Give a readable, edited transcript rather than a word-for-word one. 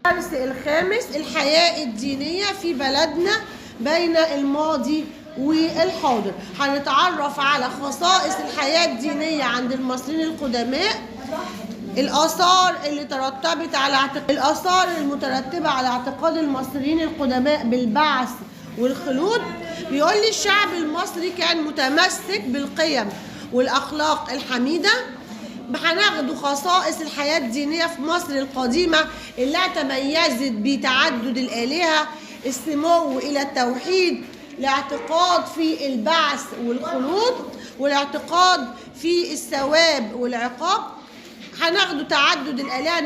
الدرس الخامس، الحياة الدينية في بلدنا بين الماضي والحاضر. هنتعرف على خصائص الحياة الدينية عند المصريين القدماء، الآثار اللي ترتبت على الآثار المترتبة على اعتقاد المصريين القدماء بالبعث والخلود. بيقول لي الشعب المصري كان متمسك بالقيم والأخلاق الحميدة. هناخد خصائص الحياة الدينية في مصر القديمة اللي تميزت بتعدد الآلهة، السمو إلى التوحيد، الاعتقاد في البعث والخلود، والاعتقاد في الثواب والعقاب. هناخد تعدد الآلهة.